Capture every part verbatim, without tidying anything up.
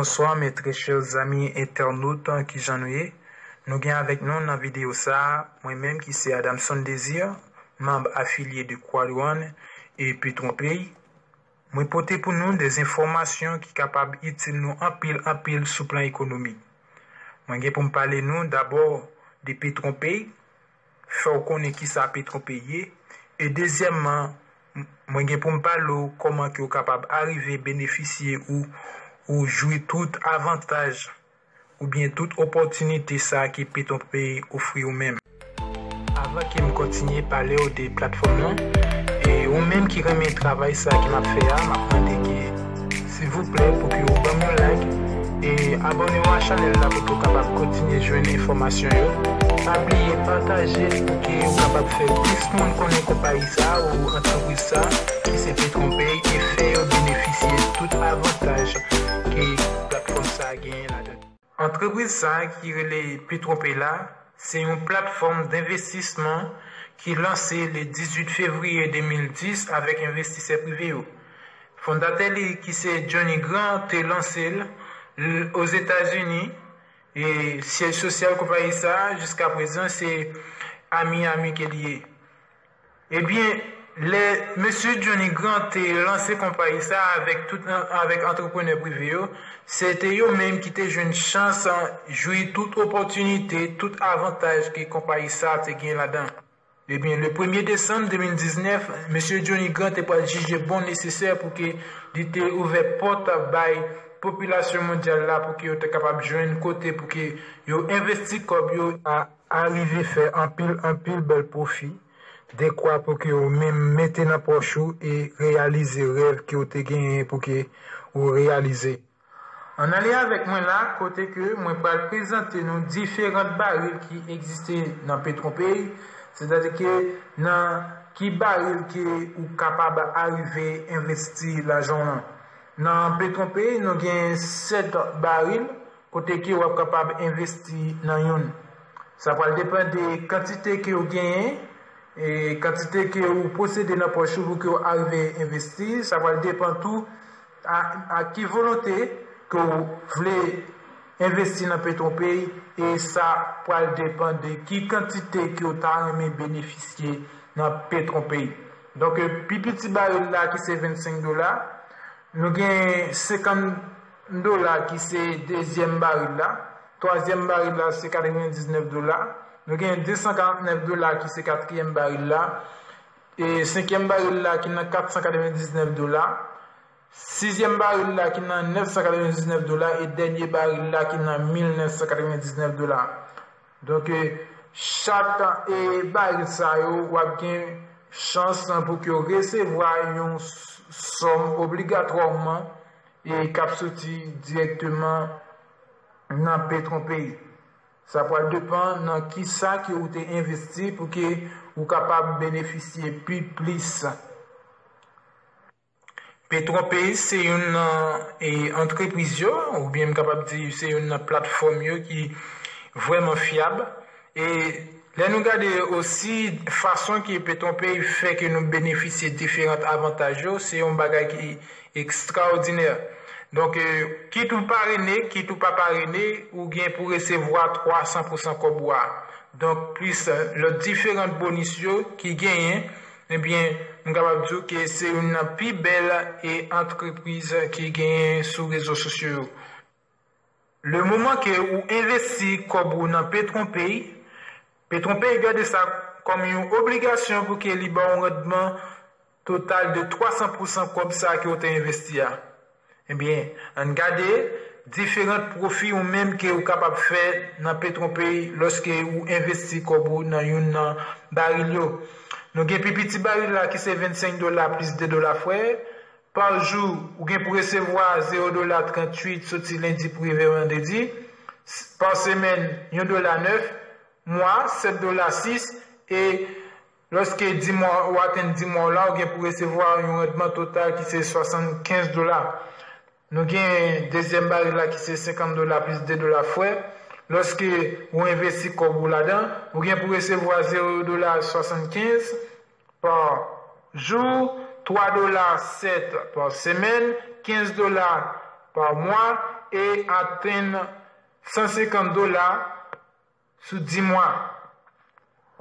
Bonswa, mes très chers amis internautes, kijan nou ye? Nou gen avèk nou nan videyo sa a, mwen menm ki se Adamson Désir, manm afilye de Quad One e PetronPay. Mwen pote pou nou de enfòmasyon ki kapab itil nou anpil, anpil sou plan ekonomik. Mwen gen pou m pale nou dabò de PetronPay, fè w konnen kisa PetronPay ye, e dezyèmman, m-, mwen gen pou m pale w kòman ke w kapab arive benefisye ou, ou jwi tout avantaj oubyen tout opòtinite sa ke PetronPay ofri w menm. Avan ke m kontinye pale w de platfòm lan, e ou menm ki renmen travay sa ke m ap fè a, m ap mande ke silvouplè pou ke w ban m yon like e abòne w a chanèl la pou ke w kapab kontinye jwenn enfòmasyon yo. Pa bliye pataje l pou ke w kapab fè plis moun konnen konpayi sa ou antrepriz sa ki se PetronPay e fè yo benefisye tout avantaj ke platfòm sa genyen ladan. Antrepriz sa ki rele PetronPay la, se yon platfòm denvestisman ki lanse le dizuit fevriye de mil dis avèk envestisè prive yo. Fondatè li ki se Johnny Grant te lanse l, l-, Ozetazini, e syèj sosyal konpayi sa a, jiskaprezan, se a Miami ke li ye. Ebyen, lè mesye Johnny Grant te lanse konpayi sa a avèk tout, avèk antreprenè prive yo, se te yo menm ki te jwenn chans jwi tout opòtinite, tout avantaj ke konpayi sa a te gen ladan. Ebyen, le premye desanm de mil diznèf, mesye Johnny Grant te pral jije bon nesesè pou ke li te ouvè pòt bay popilasyon mondyal la pou ke yo te kapab jwenn kote pou ke yo envesti kòb yo a arive fè anpil, anpil bèl pwofi, dekwa pou ke ou menm mete nan pòch ou e reyalize rèv ke w te genyen pou ke ou reyalize. Ann ale avèk mwen la, kote ke mwen pral prezante nou diferan baril ki egziste nan PetronPay, sètadi ke nan ki baril ke ou kapab arive envesti lajan w lan. Nan PetronPay, nou gen sèt baril, kote ke w ap kapab envesti nan youn. Sa pral depann de kantite ke w genyen, e kantite ke w posede nan pòch ou pou ke w arive envesti. Sa pral depann tou a, a ki volonte ke w vle envesti nan PetronPay, e sa pral depann de ki kantite ke w ta renmen benefisye nan PetronPay. Donk, pi piti baril la ki se vennsenk dola, nou gen senkant dola ki se dezyèm baril la. Twazyèm baril la se katrevendiznèf dola. Nou gen desan karantnèf dola ki se katriyèm baril la. E senkyèm baril la ki nan katsan katrevendiznèf dola. Sizyèm baril la ki nan nèfsan katrevendiznèf dola. E dènye baril la ki nan mil nèfsan katrevendiznèf dola. Donk, e, chak, e, baril sa yo, w ap gen chans pou ke w resevwa yon s-, sòm obligatwaman e k ap soti dirèkteman nan PetronPay. Sa pral depann nan kisa ke ou te envesti pou ke ou kapab benefisye pi plis. PetronPay se youn nan, e, antrepriz yo, oubyen m kapab di se youn nan platfòm yo ki vrèman fyab. E lè nou gade osi fason ke PetronPay fè ke nou benefisye diferan avantaj yo, se yon bagay ki ekstraòdinè. Donk, e, kit ou parene, kit ou pa parene, ou gen pou resevwa twa san pou san kòb ou a. Donk, plis, e, lòt diferan bonis yo ki genyen, ebyen, m kapab di w ke se youn nan pi bèl e antrepriz ki genyen sou rezo sosyo yo. Le moman ke ou envesti kòb ou nan PetronPay, PetronPay gade sa kòm yon obligasyon pou ke li ba w yon randman total de twa san pou san kòb sa ke w te envesti a. Ebyen, ann gade diferan pwofi ou menm ke ou kapab fè nan PetronPay lòske ou envesti kòb ou nan youn nan baril yo. Nou gen pi piti baril la ki se vennsenk dola plis de dola frè. Pa jou, ou gen pou resevwa zewo dola tranntuit soti lendi pou rive vandredi. S-, pa semèn, yon dola nèf. Mwa, sèt dola sis. E lòske dis mwa, ou atenn dis mwa w la, ou gen pou resevwa yon randman total ki se swasannkenz dola. Nou gen dezyèm baril la ki se senkant dola plis de dola frè. Lòske ou envesti kòb ou ladan, ou gen pou resevwa zewo dola swasannkenz pa jou, twa dola sèt pa semèn, kenz dola pa mwa, e atenn san senkant dola sou dis mwa.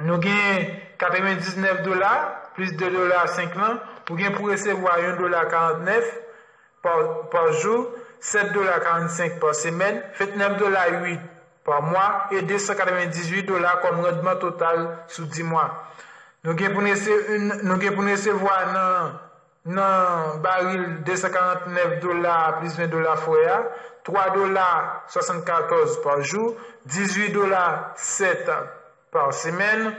Nou gen katrevendiznèf dola plis de dola senk lan, ou gen pou resevwa yon dola karantnèf pa, pa jou, sèt dola karannsenk pa semèn, ventnèf dola uit pa mwa e de san katrevendizuit dola kòm randman total sou dis mwa. Nou gen pou n rese-, nou gen pou n resevwa nan, nan baril de san karantnèf dola plis ven dola fre a, twa dola swasannkatòz pa jou, dizuit dola sèt pa semèn,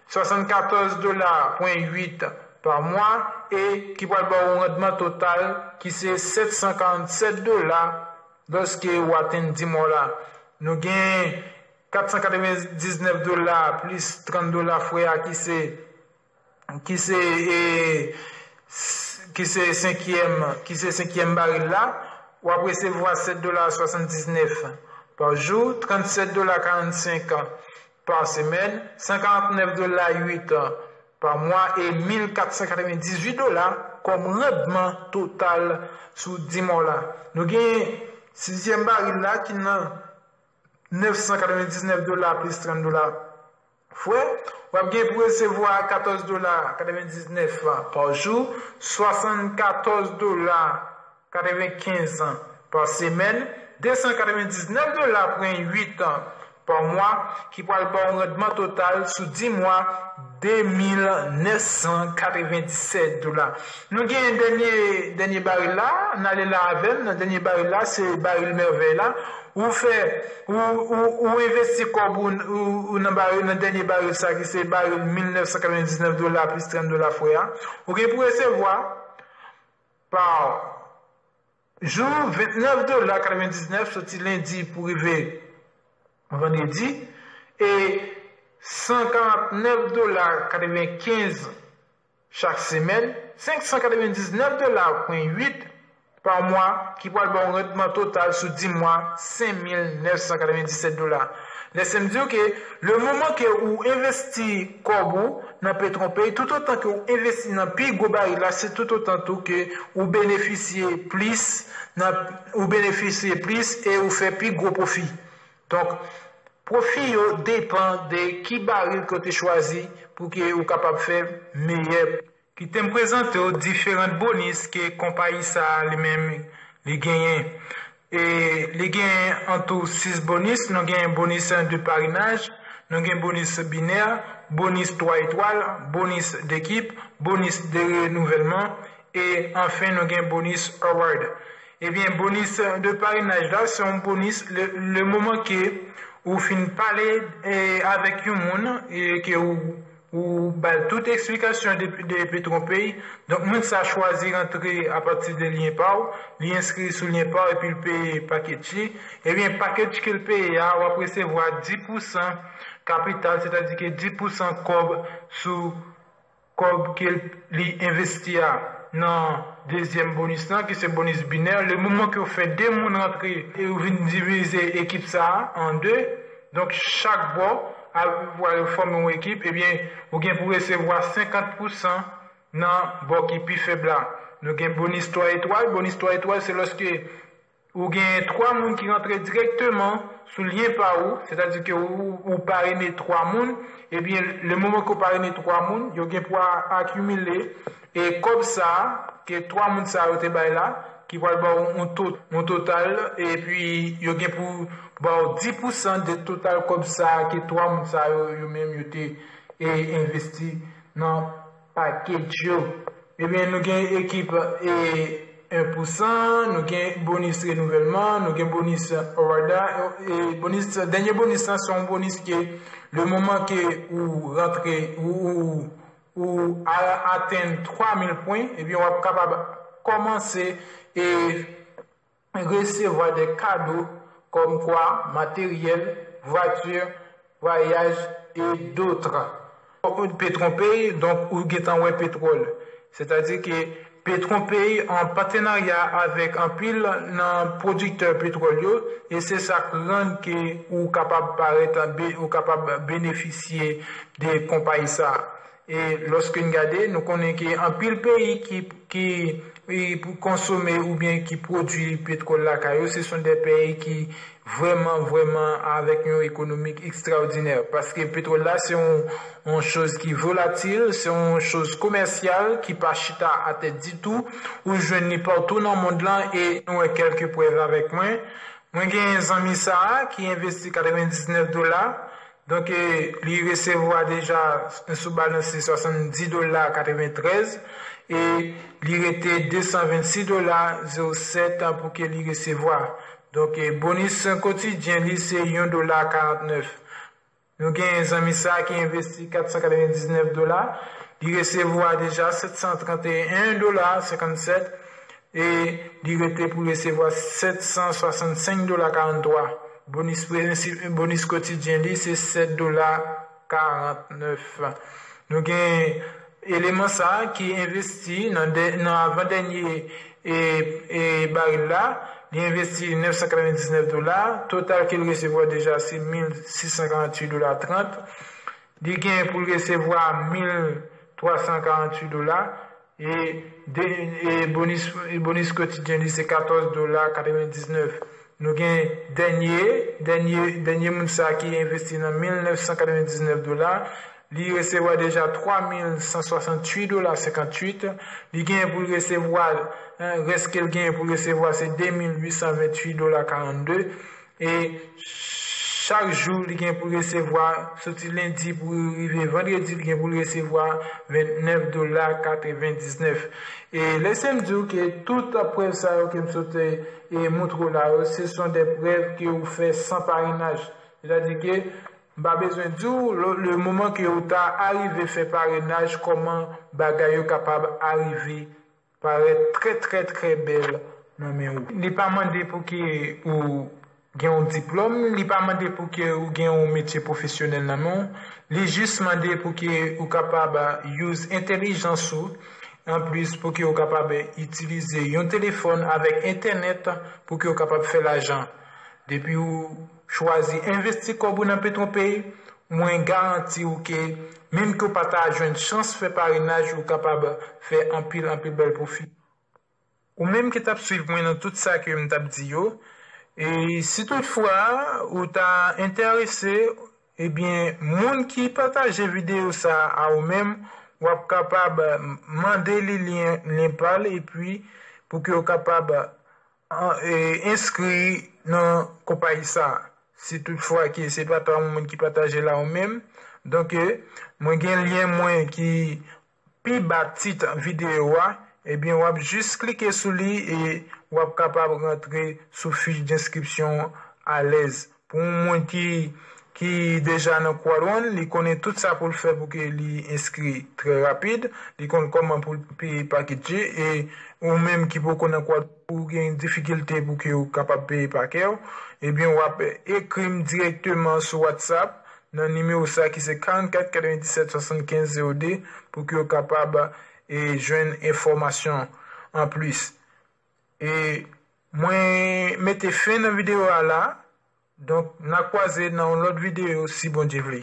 swasannkatòz dola pwen uit pa mwa, e ki pral ba w yon randman total ki se sèt san karannsèt dola lòske w atenn dis mwa w la. Nou gen kat san katrevendiznèf dola plis trant dola fre a ki se, ki se, e, s-, ki se senkyèm, ki se senkyèm baril la, w ap resevwa sèt dola swasandiznèf pa jou, trannsèt dola karannsenk pa semèn, san karantnèf dola uit pa mwa e mil kat san katrevendizuit dola kòm randman total sou dis mwa w la. Nou gen sizyèm baril la ki nan nèf san katrevendiznèf dola plis trant dola fre, w ap gen pou resevwa katòz dola katrevendiznèf pa jou, swasannkatòz dola katrevenkenz pa semèn, de san katrevendiznèf dola pwen uit pa mwa, ki pral ba w yon randman total sou dis mwa de mil nèf san katrevendiset dola. Nou gen dènye, dènye baril la, n ale la avè m, nan dènye baril la, se baril mèvèy la. Ou fè, ou, ou, ou envesti kòb ou, ou, ou nan baril, nan dènye baril sa ki se baril mil nèf san katrevendiznèf dola plis trant dola fre a. Ou gen pou resevwa pa jou ventnèf dola katrevendiznèf soti lendi pou rive vandredi e san karantnèf dola katrevenkenz chak semèn, senk san katrevendiznèf dola pwen uit pa mwa, ki pral ba w yon randman total sou dis mwa senk mil nèf san katrevendiset dola. Lèse m di w ke le moman ke ou envesti kòb ou nan Petronpay, toutotan ke ou envesti nan pi gwo baril la, se toutotan tou ke ou benefisye plis, nan, ou benefisye plis e ou fè pi gwo pwofi. Donk, pwofi yo depann de ki baril ke w te chwazi pou ke ou kapab fè meyè. Kite m prezante w diferan bonis ke konpayi sa a li menm li genyen. E li genyen an tou sis bonis. Nou genyen bonis de parinaj, nou gen bonis binè, bonis twa etwal, bonis dekip, bonis de renouvèlman, e anfen nou gen bonis award. Ebyen, bonis de parinaj la, se yon bonis le, le moman ke ou fin pale, e, avèk yon moun, e ke ou, ou ba l tout eksplikasyon de, de Petronpay. Donk, moun sa chwazi rantre apati de lyen pa w, li enskri sou lyen pa w epi l peye pakèt li. Ebyen, pakèt ke l peye a, w ap resevwa dis pousan kapital, sètadi ke dis pousan kòb sou kòb ke li envesti a nan dezyèm bonis lan, ki se bonis binè. Le moman ke w fè de moun rantre e ou vin divize ekip sa a an de, donk chak bò a, pou al fòme yon ekip, ebyen, ou gen pou resevwa senkant pousan nan bò ki pi fèb la. Nou gen bonis twa etwal. Bonis twa etwal, se lòske ou gen twa moun ki rantre dirèkteman sou lyen pa ou, sètadi ke ou, ou parene twa moun, ebyen, le moman ke ou parene twa moun, yo gen pou a-, akimile, e kòb sa a, ke twa moun sa yo te bay la, ki pral ba w yon to-, yon total, epi yo gen pou ba w dis pousan de total kòb sa a, ke twa moun sa yo, yo menm, yo te, e, envesti nan pakèt yo. Ebyen, nou gen ekip, e, en pousan, nou gen bonis renouvèlman, nou gen bonis award la, e, bonis, dènye bonis lan, se yon bonis ke, le moman ke ou rantre, ou, ou, ou a-, atenn twa mil pwen, ebyen, w ap kapab kòmanse, e, resevwa de kado kòmkwa materyèl, vwati, vwayaj, e dòt. Petronpay, donk, ou gentan wè petwòl. Sètadi ke Petronpay an patenarya avèk anpil nan pwodiktè petwòl yo, e se sa k rann ke ou kapab parèt, be-, ou kapab benefisye de konpayi sa a. E lòske n gade, nou konnen ke anpil peyi ki, ki e pou konsome oubyen ki pwodui petwòl lakay yo, se son de peyi ki vrèman, vrèman avèk yon ekonomi ekstraòdinè. Paske petwòl la se yon, yon choz ki volatil, se yon choz komèsyal ki pa chita atè ditou. Ou jwenn li patou nan mond lan e nou wè kèlke prèv avèk mwen. Mwen gen zanmi sa a ki envesti katrevendiznèf dola. Donk, e, li resevwa deja sou balans li swasanndis dola katreventrèz e li rete desanvennsis dola zewo sèt pou ke li resevwa. Donk, e, bonis kotidyen li se yon dola karantnèf. Nou gen zanmi sa a ki envesti katsan katrevendiznèf dola. Li resevwa deja sètsantrannteyen dola senkannsèt e li rete pou resevwa sètsanswasannsenk dola karanntwa. Bonis, bonis kotidyen li se sèt dola karantnèf. Nou gen eleman sa a ki envesti nan, nan avandènye e, e baril la. Li envesti nèf san katrevendiznèf dola. Total ke l resevwa deja se mil sis san karanntuit dola trant. Li gen pou l resevwa mil twa san karanntuit dola. E, de, e bonis, e bonis kotidyen li se katòz dola katrevendiznèf. Nou gen dènye, dènye, dènye moun sa ki envesti nan mil nèf san katrevendiznèf dola. Li resevwa deja twa mil san swasantuit dola senkantuit. Li gen pou l resevwa, rès ke l gen pou l resevwa se de mil uit san venntuit dola karannde. E chak jou li gen pou l resevwa, soti lendi pou rive vandredi, li gen pou l resevwa vennèf dola katrevendiznèf. E lese m di w ke tout prèv sa yo ke m sot e moutre w la yo, se son de prèv ke ou fè san parenaj. Sètadi ke m pa bezwen di w le moman ke ou ta arive fè parenaj, kòman bagay yo kapab arive parèt trè, trè, trè bèl nan men ou. Li pa mande pou ke ou gen yon diplòm, li pa mande pou ke ou gen yon metye pwofesyonèl nan men w. Li jis mande pou ke ou kapab use entèlijans ou, anplis pou ke ou kapab itilize yon telefòn avèk entènèt pou ke ou kapab fè lajan. Depi ou chwazi envesti kòb ou nan Petronpay, mwen garanti w ke menm ke w pa ta jwenn chans fè parenaj, ou kapab fè anpil, anpil bèl pwofi. Ou menm ki t ap swiv mwen nan tout sa ke m t ap di yo, e si toutfwa ou ta enterese, ebyen, moun ki pataje videyo sa a ou menm, w ap kapab mande li lyen, lyen pa l, epi pou ke w kapab enskri nan konpayi sa a. Si toutfwa ke se pa twa moun ki pataje la ou menm, donk, mwen gen lyen mwen ki pi ba tit videyo a, ebyen, w ap jis klike sou li e w ap kapab rantre sou fich denskripsyon an alèz. Pou yon moun ki, ki deja nan Quad One, li konnen tout sa pou l fè pou ke li enskri trè rapid, li konn kòman pou l peye pa kit li, e ou menm ki poko nan Quad One, ou gen difikilte pou ke ou kapab peye pa kè w, ebyen, w ap ekri m dirèkteman sou WhatsApp nan nimewo sa ki se karannkat katrevendisèt swasannkenz zewo de pou ke w kapab e jwenn enfòmasyon anplis. E mwen mete fen nan videyo a la. Donk, n a kwaze nan yon lòt videyo si Bondye vle.